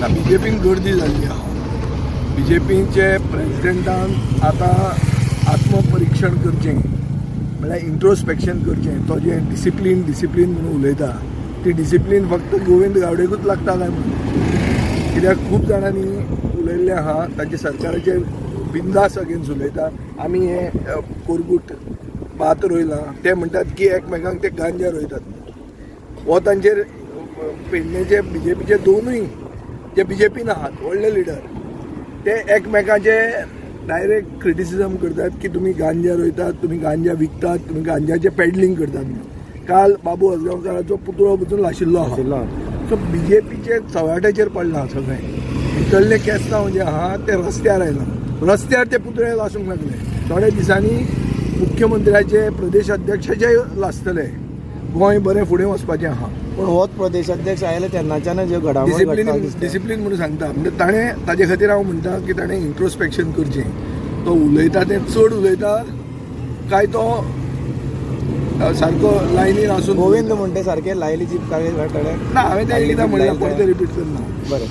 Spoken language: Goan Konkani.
ना, बीजेपीन गर्दी जाल्ली आहा. बीजेपीचे प्रेजिडेंटान आतां आत्मपरिक्षण करचें, म्हळ्यार इंट्रोस्पेक्शन करचें. तो जें डिसिप्लीन डिसिप्लीन म्हणून उलयता ती डिसिप्लीन फक्त गोविंद गावडेकूच लागता काय म्हणून, कित्याक खूब जाणांनी उलयल्लें आहा, तांचे सरकाराचेर बिंदास अगेन्स्ट उलयता. आमी हे कोरगूट भात रोयलां, ते म्हणटात की एकमेकांक ते गांजा रोयतात. हो तांचेर पेडणेचे बीजेपीचे दोनूय जे बीजेपीन आहात व्हडले लिडर ते एकमेकांचे डायरेक्ट क्रिटिसिजम करतात की तुमी गांजा रोयतात, तुमी गांजा विकतात, तुमी गांजाचें पेडलिंग करतात. काल बाबू आजगांवकाराचो पुतळो पसून लाशिल्लो आहा. सो बीजेपीचे चव्हाट्याचेर पडलां सगळें. भितरले केस्तांव जे आहा ते रस्त्यार आयलां, रस्त्यार ते पुतळे लासूंक लागले. थोड्या दिसांनी मुख्यमंत्र्याचे प्रदेश अध्यक्षाचे लासतले. गोंय बरें फुडें वचपाचें आहा. पूण होच प्रदेश अध्यक्ष आयले तेन्नाच्यान ज्यो घडामोडी डिसिप्लीन म्हणून सांगता, म्हणजे ताणें ताजे खातीर हांव म्हणटा की ताणें इंट्रोस्पेक्शन करचें. तो उलयता तें चड उलयता काय तो सारको लायनीर आसून गोविंद म्हणटे सारके लायली जीप काय ना, हांवें तें एकदां म्हणलां, परतें रिपीट करना. बरें.